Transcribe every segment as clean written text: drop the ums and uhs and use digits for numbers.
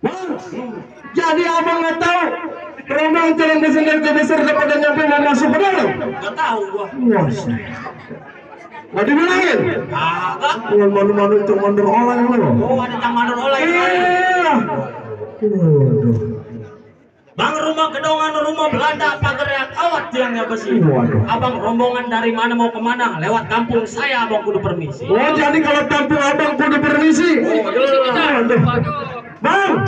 Bang, jadi abang nggak tahu Rombang jalan ke besar daripada nyampe mau masuk ke dalam? Nggak tahu gua. Nggak dibilangin? Kagak. Dengan malu-malu itu mandor oleh lo. Oh, ada yang mandor oleh. Iya. Waduh. Bang, rumah gedongan rumah Belanda pagar kawat tiangnya besi. Waduh. Abang rombongan dari mana mau kemana? Lewat kampung saya abang kudu permisi. Oh, jadi kalau kampung abang kudu permisi. Waduh. Bang,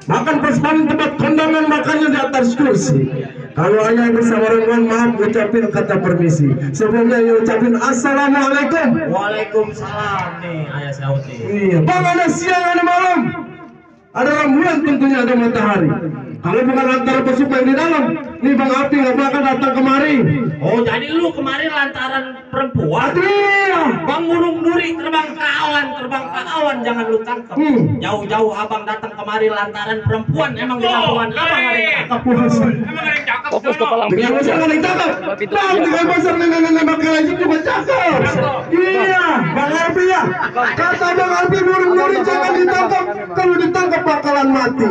makan persemanin tempat kondangan makannya di atas kursi. Kalau ayah bersama rombongan maaf ucapin kata permisi. Sebelumnya ya ucapin assalamualaikum. Waalaikumsalam nih ayah Sauti. Iya. Bang, ada siang ada malam. Ada rembulan tentunya ada matahari. Kalau bukan antara pesuka yang di dalam, nih Bang Alpi nggak bakal datang kemari. Oh, jadi lu kemarin lantaran perempuan? Iya. Bang Burung Duri terbang ke awan, jangan lu tangkap. Jauh-jauh abang datang kemari lantaran perempuan. Emang di kampungan abang ada yang cakep. Emang ada yang cakep. Fokus kepala. Dengan besar nggak ada yang cakep. Bang, dengan besar nggak bakal lagi juga cakep. Iya, Bang Alpi ya. Kata Bang Alpi Burung Duri jangan ditangkap. Kalau ditangkap bakalan mati.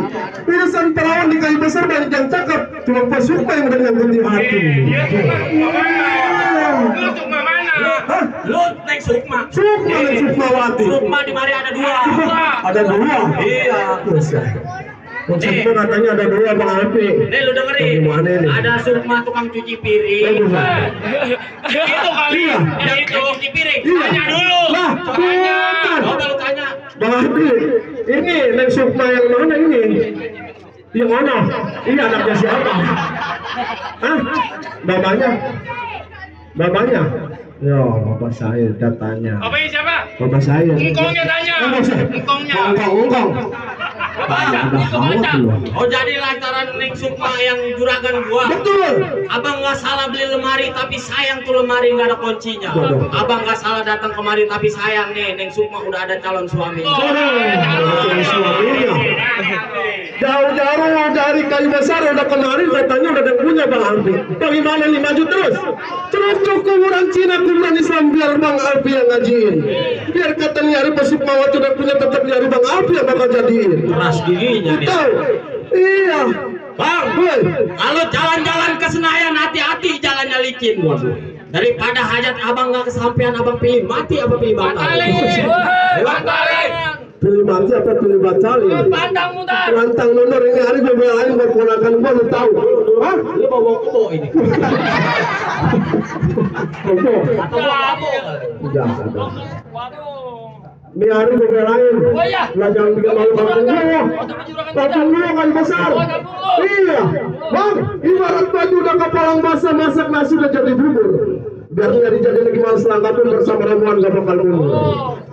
Irisan perawan di kayu besar banyak yang cakep. Cuma pesuka yang udah nyakutin hati. Lu Sukma mana? Hah? Lu naik Sukma. Sukma dan Sukmawati. Sukma di mari ada dua. Ada dua. Iya. Konsepnya katanya ada dua Bang Alpi. Nih lu dengerin. Gimana nih? Ada Sukma tukang cuci piring. Itu kali. Iya. Yang itu cuci piring. Iya. Tanya dulu. Lah, bukan. Coba lu tanya. Bang Alpi, ini Neng Sukma yang mana ini? Yang mana? Ini anaknya siapa? Hah? Babanya? Babanya? Ya, bapak saya datanya. Apa ini siapa? Bapak saya. Engkongnya tanya. Engkongnya. Engkong. Ada kawat loh. Oh, jadi lantaran Neng Sukma yang juragan gua. Betul. Abang nggak salah beli lemari, tapi sayang tuh lemari nggak ada kuncinya. Waduh. Abang nggak salah datang kemari, tapi sayang nih Neng Sukma udah ada calon suami. Calon suaminya. Jauh-jauh dari kayu besar udah kemarin katanya udah ada yang punya Bang Alpi. Bagaimana nih maju terus? Cukup kuburan Cina kuburan Islam biar Bang Alpi yang ngajiin. Biar kata nyari Sukmawati udah punya tetap nyari Bang Alpi yang bakal jadiin. Keras giginya nih. Tahu? Iya. Bang, kalau jalan-jalan ke Senayan hati-hati jalannya licin. Daripada hajat abang nggak kesampaian, abang pilih mati apa pilih batal? Pilih mati apa pilih batal? Pandang muda. Lantang mundur ini hari gue belain buat ponakan gue lu tahu. Hah? Lu bawa kubo ini. Kopo. Atau bawa abo? Udah ada. Waduh. Ini hari gue belain. Oh iya. Lah jangan bikin malu kampung gue. Kampung gue kan besar. Iya. Bang, ibarat baju udah kepalang basah masak nasi udah jadi bubur. Biar nggak dijadiin gimana selangkapin bersama ramuan gak bakal mundur.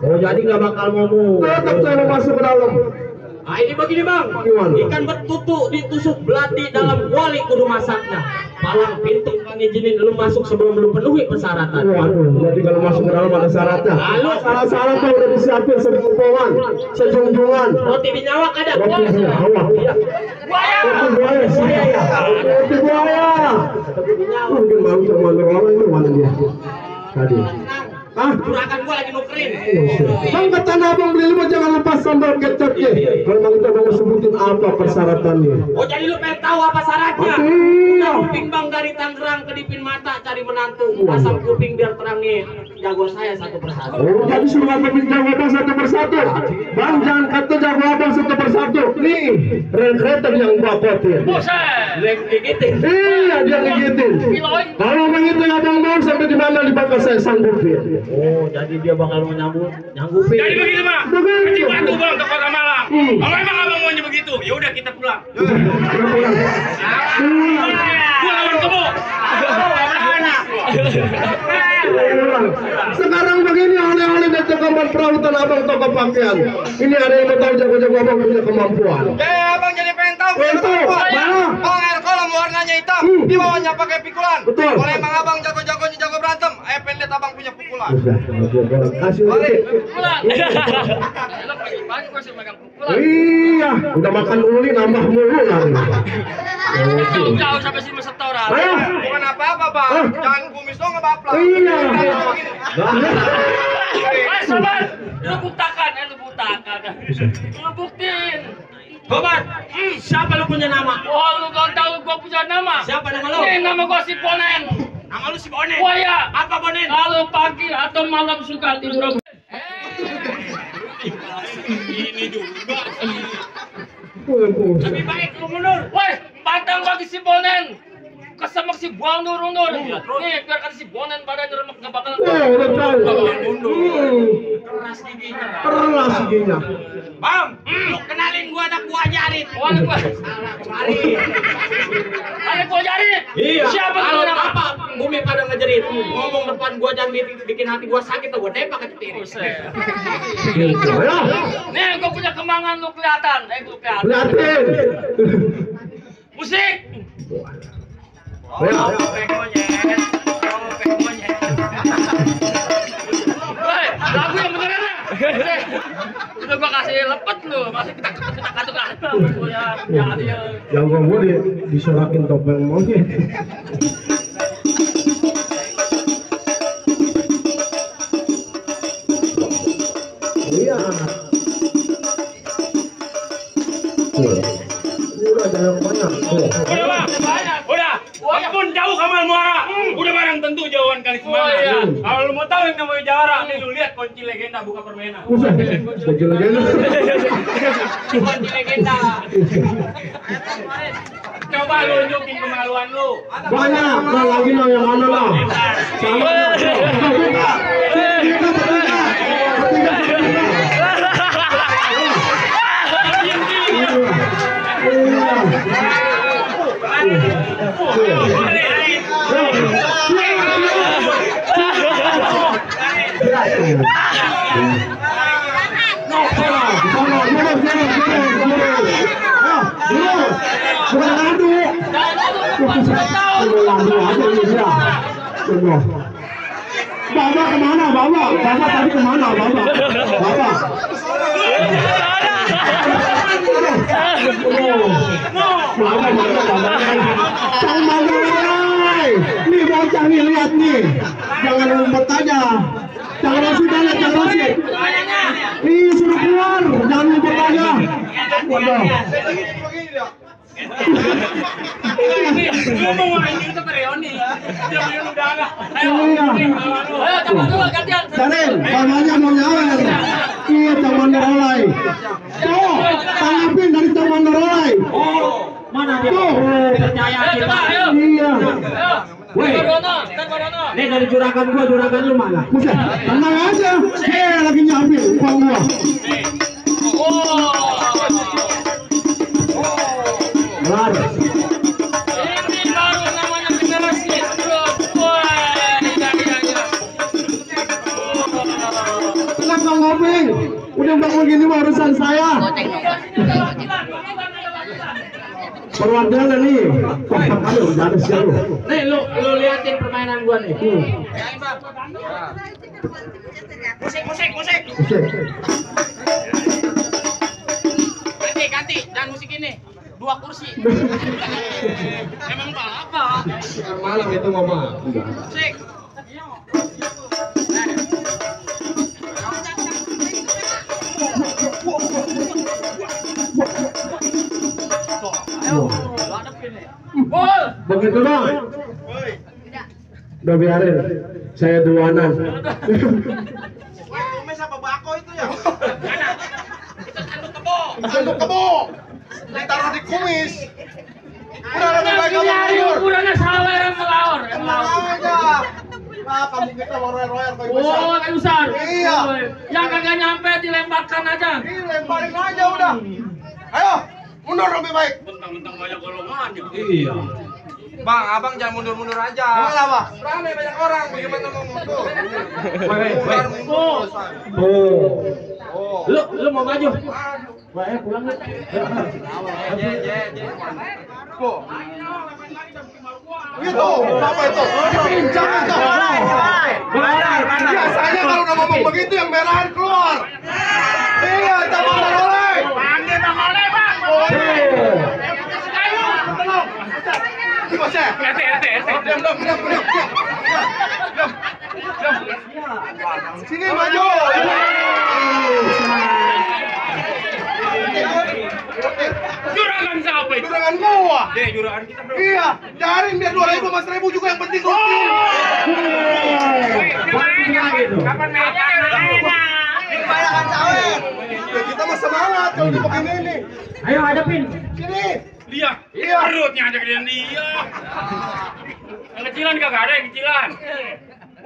Oh, jadi nggak bakal ngomong. Tetap saya mau masuk ke dalam. Ah, ini begini bang, Gimana? ikan betutu ditusuk belati dalam kuali kudu masaknya. Palang pintu kan izinin lu masuk sebelum lu penuhi persyaratan. Waduh, jadi kalau masuk ke dalam ada syaratnya. Lalu Syarat-syaratnya udah disiapin sejumpungan, sejunjungan. roti binyawak ada. Roti binyawak. Roti buaya sih. Roti buaya. Mungkin mau sama orang itu mana dia? Tadi. Ah, Juragan gua lagi nukerin. Bang kata abang beli lima jangan lepas sambal kecapnya. Kalau bang kita mau sebutin apa persyaratannya? Oh, jadi lu pengen tahu apa syaratnya? Iya. Kuping bang dari Tangerang kedipin mata cari menantu. Pasang kuping biar terang nih. Jago saya satu persatu. Oh, jadi suruh abang jago abang satu persatu. Bang jangan kata jago abang satu persatu. Nih, rel kereta yang bakotin. Buset. Lek gigitin. Iya, dia ngegitin. Kalau begitu abang mau sampai di mana di bakal saya sanggupin. Oh, jadi dia bakal mau nyanggupin. Jadi begitu mah. Kecil batu bang ke Kota Malang. Kalau emang abang maunya begitu, ya udah kita pulang. Gua lawan kebo. Sekarang begini oleh-oleh dari kamar perautan abang toko pakaian. Ini ada yang mau tahu jago-jago abang punya kemampuan. Abang jadi pengen tahu. Itu, mana? Bang air kolam warnanya hitam, di bawahnya pakai pikulan. Betul. Kalau emang abang jago-jagonya jago berantem, pengen lihat abang punya pukulan. Kasih Balik. Pulang. Enak pagi-pagi gua sih megang pukulan. Iya, udah makan uli nambah mulu lagi. Jauh-jauh sampai sini setoran. Ayo. Bukan apa-apa bang, jangan kumis dong ngebaplak. Iya. Sobat, lu buktakan, lu buktiin. Kobar, siapa lu punya nama? Wah, lu gak tahu gua punya nama. Siapa nama lu? Ini nama gua si Bonen. Nama lu si Bonen. Wah ya. Apa Bonen? Kalau pagi atau malam suka tidur. Ini juga. Lebih Lebih baik lu mundur. Woi, pantang bagi si Bonen. Kesemak si buang undur. Nih, biar kata si Bonen badannya remek gak bakal. udah tahu. Keras giginya. Keras giginya. Bang, lu kenalin gua anak gua Jarit. Wah, gua. Jarit. Ada gua Jarit. Iya. Siapa Kalau tuh nama? apa bumi pada ngejerit. Ngomong depan gua jangan bikin hati gua sakit, gua tembak ke tiri. Gitu ya. Nih, gua punya kembangan lu kelihatan. Lu kelihatan. Liatin. Musik. Ya. Woi, lagu yang beneran lah. Udah gua kasih lepet lu, masih kita katuk-katuk. Ya, dia. Jangan gua disorakin topeng monyet. Iya. Udah jangan banyak. Udah, Bang. Banyak. Udah, walaupun jauh Kamal Muara, udah barang tentu jauhan kali Oh, iya. Semarang. Kalau lu mau tahu yang namanya Jawara, nih lu lihat kunci legenda buka permainan. Buset, lagi-lagi. Kunci legenda. Coba lu unjukin kemaluan lu. Banyak, nah lagi no yang mana lah? Sama. Bertiga. Baba kemana, Baba? Baba tadi kemana, Baba? Baba. Jangan main. Nih bocah nih, lihat nih. Jangan ngumpet aja. Jangan rasih banget, jangan rasih. Nih suruh keluar, jangan ngumpet aja. Waduh. Ngomong anjing itu Reoni. Dia punya udara. Ayo, Ayo, coba dulu gantian. Darin, babanya mau nyawer. Iya, Taman Nerolai. Tuh, tanggapin dari Taman Nerolai. mana dia? Tuh. Percaya Ayo, coba, ayo. Iya. Ayo. Woi. Kodono. Nih dari juragan lu mana? Buset, tenang aja. Lagi nyambil uang gua. Oh. Kelar. Ini baru namanya generasi grup. Wah, iya. Tenang Bang Ngoping. Udah bangun gini mah urusan saya. Perwakilan nih. Aduh, udah ada siapa lu. Nih lu liatin permainan gua nih. Musik. Buset. Ganti, jangan musik ini. 2 kursi. Emang apa? Malam itu mama. Musik. Gol. Begitu dong. Udah biarin. Saya duluanan. Kumis apa bako itu ya? Itu Tanduk kebo. Ditaruh di kumis. Udah lebih baik kamu Nyari mundur. ukurannya sawer yang melawar. Tenang aja. Nah, kamu kita mau royer-royer kayu besar. Oh, kayu besar. Iya. Yang kagak nyampe dilemparkan aja. Lemparin aja udah. Ayo, mundur lebih baik. Bentang-bentang banyak golongan. Iya. Bang, abang jangan mundur-mundur aja. Kenapa? Rame banyak orang, bagaimana mau mundur? Mundur. Oh. Lu mau maju? Wah, pulang nih. Gitu, apa itu? Jangan itu. Biasanya kalau udah ngomong begitu yang merahan keluar. Iya, jangan oleh. Panggil Bang Oleh, Bang. Bosnya. Diam. Sini maju. Oke. itu? Juragan gua. Deh, juragan kita bro. Iya, cariin biar 2.000 Mas 1.000 juga yang penting rutin. Kapan mainnya? Dibayarkan sawit. Ya kita mah semangat kalau di begini nih. Ayo hadapin. Sini. Dia. Iya. Perutnya aja gedean dia. Yang kecilan kagak ada yang kecilan.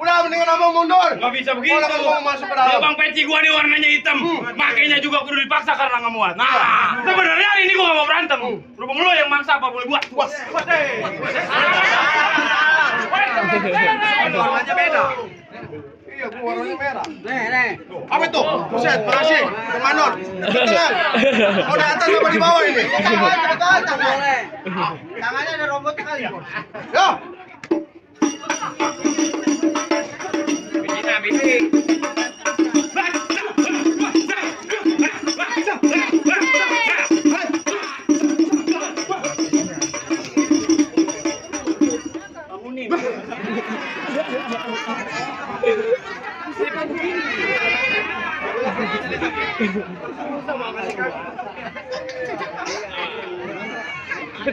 Udah mendingan abang mundur. Nggak bisa begitu. Kalau mau masuk ke Dia dalam. bang peci gua nih warnanya hitam. Makanya juga kudu dipaksa karena nggak muat. Nah, sebenarnya ini gua nggak mau berantem. Berhubung lo yang mangsa apa boleh buat. Puas. Warnanya beda. Iya, gua warnanya merah. Nih. Apa itu? Buset, makasih. Manor. Tenang. Mau di atas apa di bawah ini? Tangannya ada robot kali. Yo.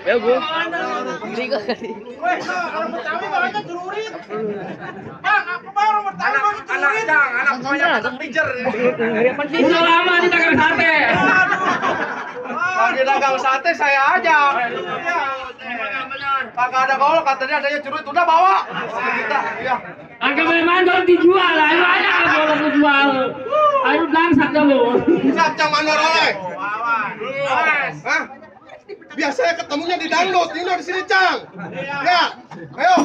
Ya bu. Anak banyak pijer. Udah lama di dagang sate. Lagi dagang sate saya aja. Kagak ada gol, katanya adanya curut. Udah bawa. Kita, iya. Agak memang baru dijual lah. Ayo aja kalau mau jual. Ayo langsat dulu. Siap Cang Manor oleh. Hah? Biasanya ketemunya di dangdut, Nino di sini Cang. Ya, ayo.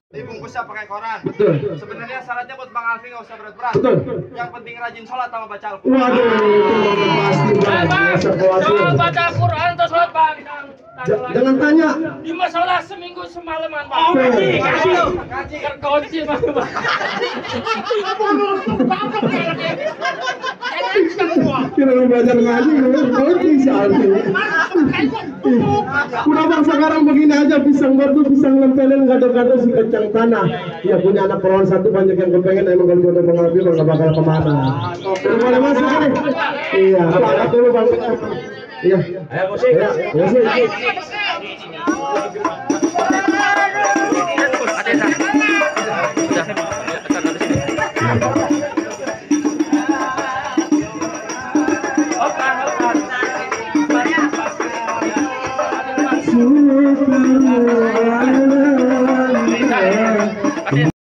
Dibungkusnya pakai koran. Betul. Sebenarnya syaratnya buat Bang Alfi nggak usah berat-berat. Betul. Yang penting rajin sholat sama baca Al-Quran. Waduh, itu pasti Bang. Biasa khawatir. Soal baca Quran terus sholat bang. Jangan tanya. Di masalah seminggu semalaman bang. Oh, Terkunci bang. Kira lu belajar ngaji, lu kunci salju. Udah bang sekarang begini aja, pisang batu, pisang lempelin, gado-gado si kencang tanah. Ya punya anak perawan satu banyak yang kepengen, emang kalau jodoh bang Alfi nggak bakal kemana. Udah boleh masuk nih? Iya, apa dulu bang? Iya. Ayo musik. Musik.